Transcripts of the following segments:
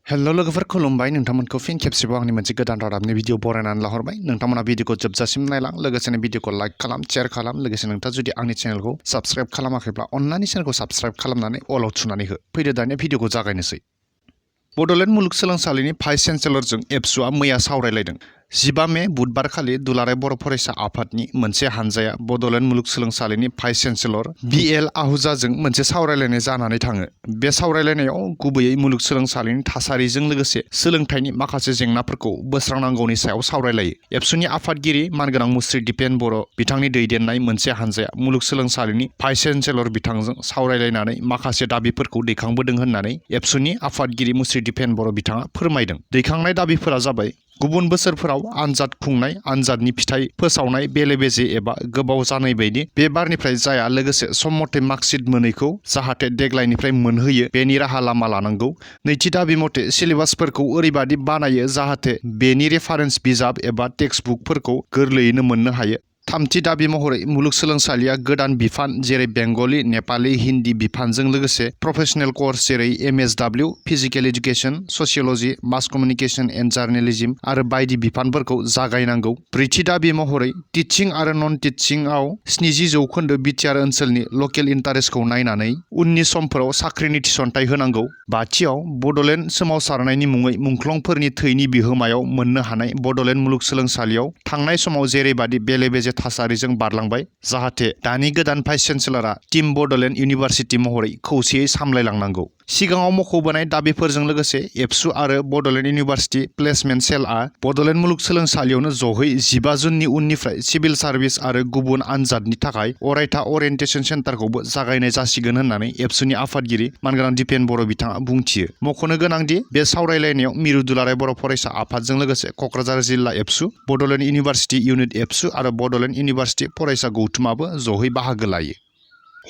Hello' लोगोफोर खुलुमबाय नोंथांमोनखौ फिन खेबसेबाव आंनि मोनसे गोदान रादाबनि भिडिअ बरायनानै लाहरबाय। नोंथांमोना भिडिअखौ जोबजासिम नायलां, लोगोसेनो भिडिअखौ लाइक खालाम, शेयार खालाम, लोगोसे नोंथाङा जुदि आंनि चेनेलखौ साबस्क्राइब खालामाखैब्ला अन्नानै चेनेलखौ साबस्क्राइब खालामनानै अलाव थुनानै हो। फैदो दानिया भिडिअखौ जागायनोसै। बड'लेण्ड मुलुगसोलोंसालिनि भाइस चेन्सेलरजों एबसुआ मैया सावरायलायदों। 15 मे बुधबारखालि दुलाराय बर' फरायसा आफादनि मोनसे हानजाया बड'लेण्ड मुलुगसोलोंसालिनि भाइस चेन्सेलर बि.एल. आहुजाजों मोनसे सावरायलायनाय जानानै थाङो। बे सावरायलायनायाव गुबैयै मुलुगसोलोंसालिनि थासारिजों लोगोसे सोलोंथाइनि माखासे जेंनाफोरखौ बोस्रांनांगौनि सायाव सावरायलायो। एबसुनि आफादगिरि मानगोनां मुस्रि दिपेन बर' बिथांनि दैदेननाय मोनसे हानजाया मुलुगसोलोंसालिनि भाइस चेन्सेलर बिथांजों सावरायलायनानै माखासे दाबिफोरखौ दैखांबोदों होननानै एबसुनि आफादगिरि मुस्रि दिपेन बर' बिथाङा फोरमायदों। दैखांनाय दाबिफोरा जाबाय गुबुन बोसोरफोराव आनजाद खुंनाय, आनजादनि फिथाइ फोसावनाय बेले-बेजे एबा गोबाव जानाय बायदि बे बारनिफ्राय जाया, लोगोसे सम मथे मार्कशीट मोनैखौ जाहाथे देग्लायनिफ्राय मोनहोयो बेनि राहा लामा लानांगौ। नैथि दाबि मथे सिलेबासफोरखौ ओरैबादि बानायो जाहाथे बेनि रेफारेन्स बिजाब एबा टेक्सटबुकफोरखौ गोरलैयैनो मोननो हायो। थामथि दाबि महरै मुलुगसोलोंसालिया गोदान बिफान जेरै बेंगलि, नेपाली, हिन्दी बिफानजों लोगोसे प्रफेशनेल कर्स जेरै एमएसडब्लिउ, फिजिकेल इडुकेसन, सशियल'जि, मास कमिउनिकेसन एन्ड जार्नेलिज्म आरो बायदि बिफानफोरखौ जागायनांगौ। ब्रैथि दाबि महरै टिचिं आरो नन टिचिंआव 70% बिटिआर ओनसोलनि लकेल इन्टारेस्टखौ नायनानै उननि समफोराव साख्रिनि थिसनथाइ होनांगौ। बाथियाव बड'लेण्ड सोमावसारनायनि मुङै मुंख्लंफोरनि थैनि बिहोमायाव मोननो हानाय बड'लेण्ड मुलुगसोलोंसालियाव थांनाय समाव जेरैबादि बेले-बेजे थासारिजों बारलांबाय, जाहाथे दानि गोदान भाइस चेन्सेलरआ टीम बड'लेण्ड इउनिभारसिटि महरै खौसेयै सामलायलांनांगौ। सिगाङाव मख'बोनाय दाबिफोरजों लोगोसे एबसु आरो बड'लेण्ड इउनिभारसिटि प्लेसमेन्ट सेलआ बड'लेण्ड मुलुगसोलोंसालियावनो जहै 15 जुननि उननिफ्राय सिभिल सार्भिस आरो गुबुन आनजादनि थाखाय अरायथा अरियेन्टेसन सेन्टारखौबो जागायनाय जासिगोन होननानै एबसुनि आफादगिरि मानगोनां दिपेन बर' बिथाङा बुंथियो। मख'नो गोनांदि बे सावरायलायनायाव मिरु दुलाराय बर' फरायसा आफादजों लोगोसे क'क्राझार जिल्ला एबसु, बड'लेण्ड इउनिभारसिटि इउनिट एबसु आरो बड'लेण्ड इउनिभारसिटि फरायसा गौथुमाबो जहै बाहागो लायो।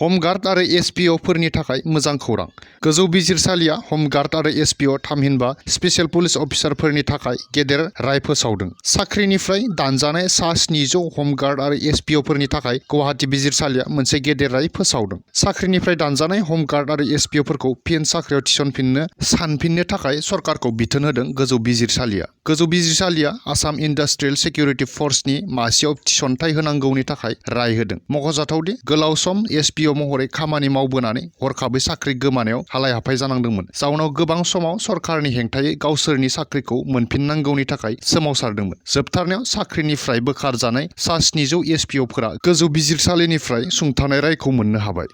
हमगार्ड आरो एसपिअ'फोरनि थाखाय मोजां खौरां। गोजौ बिजिरसालिया हमगार्ड आरो एसपिअ थामहिनबा स्पेशेल पुलिस अफिसारफोरनि थाखाय गेदेर राय फोसावदों। साख्रिनिफ्राय दानजानाय सा 700 हमगार्ड आरो एसपिअ'फोरनि थाखाय गुवाहाटि बिजिरसालिया मोनसे गेदेर राय फोसावदों। साख्रिनिफ्राय दानजानाय हमगार्ड आरो एसपिअ'फोरखौ फिन साख्रियाव थिसनफिननो सानफिननो थाखाय सरकारखौ बिथोन होदों गोजौ बिजिरसालिया। गोजौ बिजिरसालिया आसाम इन्डास्ट्रियेल सिकिउरिटि फर्सनि मासियाव थिसनथाइ होनांगौनि थाखाय राय होदों। मख'जाथावदि गोलाव सम एसपिअ महरै खामानि मावबोनानै हरखाबै साख्रि गोमानायाव हालाय-हाफाय जानांदोंमोन। जाउनाव गोबां समाव सरकारनि हेंथायै गावसोरनि साख्रिखौ मोनफिननांगौनि थाखाय सोमावसारदोंमोन। जोबथारनायाव साख्रिनिफ्राय बोखारजानाय सा 700 एसपिअ'फोरा गोजौ बिजिरसालिनिफ्राय सुंथानाय रायखौ मोननो हाबाय।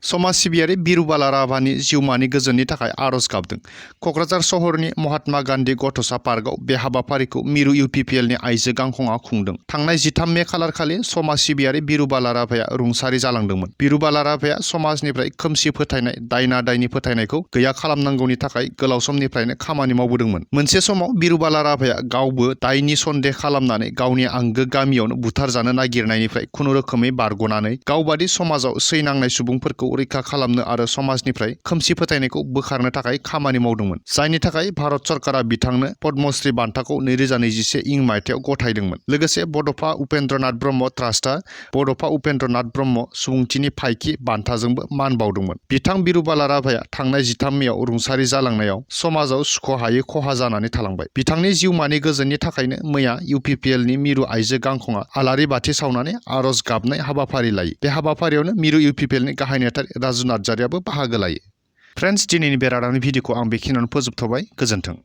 समाज सिबियारि बिरुबाला राभानि जिउमानि गोजोननि थाखाय आर'ज गाबदों। क'क्राझार सहरनि महात्मा गान्धी गथ'सा पार्कआव बे हाबाफारिखौ मिरु इउपिपिएलनि आइजो गांखंआ खुंदों। थांनाय 13 मे खालारखालि समाज सिबियारि बिरुबाला राभाया रुंसारि जालांदोंमोन। बिरुबाला राभाया समाजनिफ्राय खोमसि फोथायनाय, दायना-दायनि फोथायनायखौ गैया खालामनांगौनि थाखाय गोलाव समनिफ्रायनो खामानि मावबोदोंमोन। मोनसे समाव बिरुबाला राभाया गावबो दायनि सन्देह खालामनानै गावनि आंगो गामियावनो बुथारजानो नागिरनायनिफ्राय खुनुरोखोमै बारग'नानै गावबादि समाजाव सैनांनाय सुबुंफोरखौ रैखा खालामनो आरो समाजनिफ्राय खोमसि फोथायनायखौ बोखारनो थाखाय खामानि मावदोंमोन, जायनि थाखाय भारत सरकारा बिथांनो पद्मश्री बान्थाखौ 2021 इं मायथाइयाव गथायदोंमोन। लोगोसे बड'फा उपेन्द्रनाथ ब्रह्म ट्रास्टआ बड'फा उपेन्द्रनाथ ब्रह्म सुबुंथिनि फायखि बान्थाजोंबो मान बावदोंमोन। बिथां बिरुबाला राभाया थांनाय 13 मेआव रुंसारि जालांनायाव समाजाव सुख'हायै खहा जानानै थालांबाय। बिथांनि जिउमानि गोजोननि थाखायनो मैया इउपिपिएलनि मिरु आइजो गांखंआ आलारि बाथि सावनानै आर'ज गाबनाय हाबाफारि लायो। बे हाबाफारियावनो मिरु इउपिपिएलनि गाहाय नेहाथारि राजु नार्जारियाबो बाहागो लायो। फ्रेन्ड्स, दिनैनि बे रादाबनि भिडिअखौ आं बेखिनियावनो फोजोबथ'बाय। गोजोन्थों।